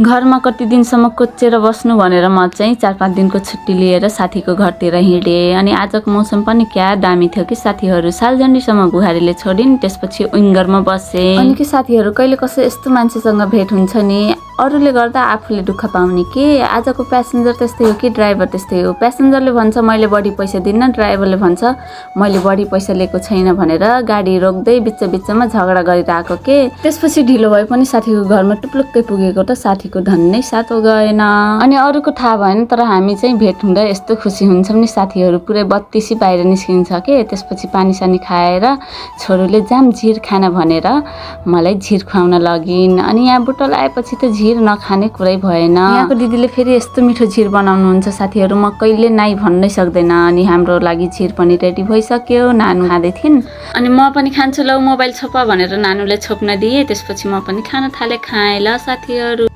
घरमा कति दिनसम्म कोचेर बस्नु भनेर म चाहिँ 4-5 दिनको छुट्टी लिएर साथीको घरतिर हिँडेँ। अनि आजको मौसम पनि क्या दामी थियो कि साथीहरू सालजन्डीसम्म बुहारीले छोडिन्, त्यसपछि विङ्गरमा बसेँ। अनि के साथीहरू कहिले कसै यस्तो मान्छेसँग भेट हुन्छ नि, अरूले गर्दा आफूले दुःख पाउने कि आजको प्यासेन्जर त्यस्तै हो कि ड्राइभर त्यस्तै हो। प्यासेन्जरले भन्छ मैले बढी पैसा दिन्न, ड्राइभरले भन्छ मैले बढी पैसा लिएको छैन भनेर गाडी रोक्दै बिचमा झगडा गरिरहेको के। त्यसपछि ढिलो भए पनि साथीको घरमा टुप्लुक्कै पुगेको त साथीको धन नै सातो गएन। अनि अरूको थाहा भएन, तर हामी चाहिँ भेट हुँदा यस्तो खुसी हुन्छौँ नि साथीहरू, पुरै बत्तिसी बाहिर निस्किन्छ के। त्यसपछि पानी सानी खाएर छोरीले जाम झिर खान भनेर मलाई झिर खुवाउन लगिन्। अनि यहाँ बुटल आएपछि त झिर नखाने कुरै भएन। यहाँको दिदीले फेरि यस्तो मिठो झिर बनाउनुहुन्छ साथीहरू, म कहिले नाइ भन्नै सक्दैन। अनि हाम्रो लागि झिर पनि रेडी भइसक्यो, नानु खाँदै थिइन्। अनि म पनि खान्छु ल मोबाइल छोप भनेर नानुले छोप्न दिएँ। त्यसपछि म पनि खान थालेँ। खाएँ ल साथीहरू।